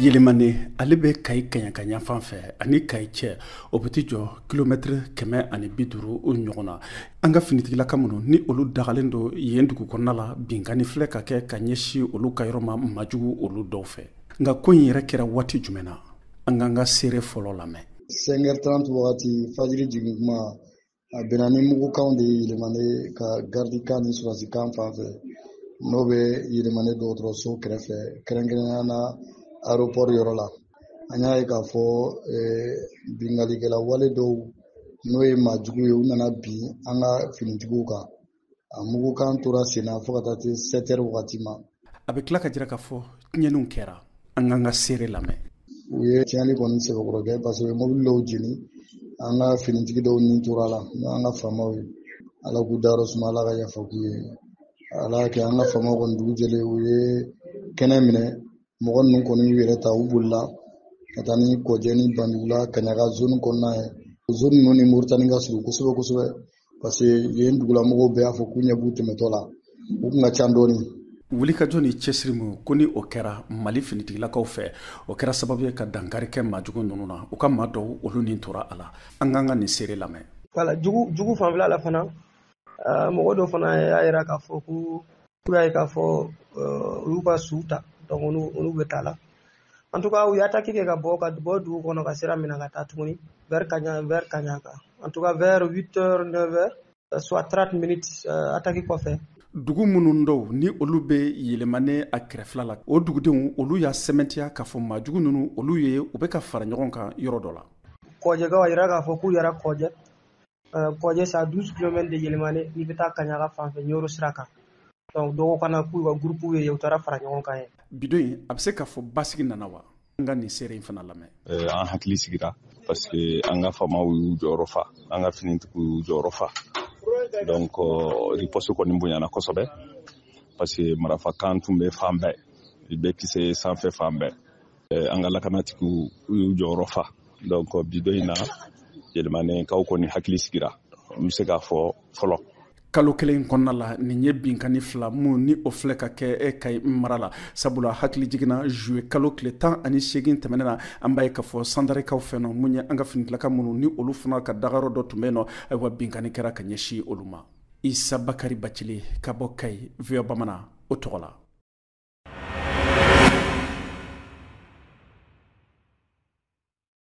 Yelimane ale bɛ Kayi Kaɲaka yanfan fɛ ani Kayi cɛ, o bɛ t'i jɔ kilomɛtiri 150 o ɲɔgɔn na. An ka finitigilaka minnu ni olu dagalen don yen dugu kɔnɔna la, binkanni filɛ ka kɛ ka ɲɛsin olu ka yɔrɔ ma majugu olu dɔw fɛ. Nka ko in yɛrɛ kɛra waati jumɛn na? An k'an ka seere fɔlɔ lamɛn. 5h30 wagati, fajiri jigin kuma, a bɛnna ni mugukanw de ye Yelimane ka gardikan ni surasikan fan fɛ, n'o bɛ Yelimane dɔgɔtɔrɔso kɛrɛfɛ, kɛrɛnkɛrɛnnenya na aéroport yɔrɔ la. An y'a ye k'a fɔ binkannikɛla wale dɔw, n'o ye maajugu ye, u nana bin an ka finitigiw kan. A mugukan tora sen na fo ka taa se 7 heures wagati ma. A bɛ tila ka jira k'a fɔ tiɲɛniw kɛra. An k'an ka seere lamɛn. U ye tiɲɛni kɔni sɛbɛkɔrɔ kɛ parce que u ye mobili dɔw jeni, an ka finitigi dɔw ni tora a la, n'o y'an ka faamaw ye. Ala k'u dayɔrɔ suma, Ala ka yafa k'u ye. Ala y'a kɛ an ka faamaw kɔni dugu jɛlen, u ye kɛnɛ minɛ. Mɔgɔ ninnu kɔni y'u yɛrɛ ta, u bolila ka taa ni Kɔjɛ ni Banjugula Kaɲaga zone kɔnɔna ye. Zone ninnu ni Moritani ka surun kosɛbɛ kosɛbɛ, parce que yen dugulamɔgɔw bɛɛ y'a fɔ k'u ɲɛ b'u tɛmɛtɔ la, u kun ka ca dɔɔni. Wulikajɔ ni cɛsiri min ko ni o kɛra Mali finitigilakaw fɛ, o kɛra sababu ye ka dankari kɛ maajugu ninnu na. U ka maa dɔw olu ni tora a la. An k'an ka nin seere lamɛn. Wala jugu fanfɛla la fana, mɔgɔ dɔ fana y'a yira k'a fɔ ko k'u y'a ye k'a fɔ olu ka su ta, donc olu bɛ taa la. En tout cas, u ye attaque kɛ ka bɔ dugu kɔnɔ ka sira minɛ ka taa tuguni vers Kaɲa, vers Kaɲaka. En tout cas, vers 8 heures, 9 heures, soit 30 minutes attaque kɔfɛ. Dugu minnu dɔw ni olu bɛ Yɛlɛmane a kɛrɛfɛla la, o dugudenw olu y'a sɛmɛntiya k'a fɔ maajugu ninnu olu ye u bɛ ka fara ɲɔgɔn kan yɔrɔ dɔ la. Kɔjɛkaw a yira k'a fɔ k'u yɛrɛ Kɔjɛ. Kɔjɛ, c'est à 12 km de Yɛlɛmane n'i bɛ taa Kaɲaka fan fɛ Ɲoro sira kan. Donc dɔw kana k'u ka groupe ye, u taara fara ɲɔgɔn kan ye. Bido in, a bɛ se k'a fɔ basigi nana wa? An ka nin seere in fana lamɛn. An hakili sigira parce que an ka faamaw y'u jɔyɔrɔ fa, an ka finitigiw y'u jɔyɔrɔ fa. Donc riposte kɔni bonyana kosɛbɛ parce que marafakan tun bɛ fan bɛɛ, i bɛ kisɛ sanfɛ fan bɛɛ. An ka lakanatigiw y'u jɔyɔrɔ fa. Donc bi don in na, Yɛlɛmanekaw kɔni hakili sigira, n bɛ se k'a fɔ fɔlɔ. Kalo kelen kɔnɔna la, nin ye binkanni fila mun ni o filɛ ka kɛ e Kayi mara la. Sabula hakili jiginna juillet kalo tile 18 tɛmɛnen na, an b'a ye k'a fɔ Sandarekaw fɛ nɔ, mun ye an ka finitigilaka minnu ni olu fana ka dagayɔrɔ dɔ tun bɛ yen nɔ, ayiwa, binkanni kɛra ka ɲɛsin olu ma. Isa Bakari Bacili ka bɔ Kayi, VOA Bamanan o tɔgɔ la.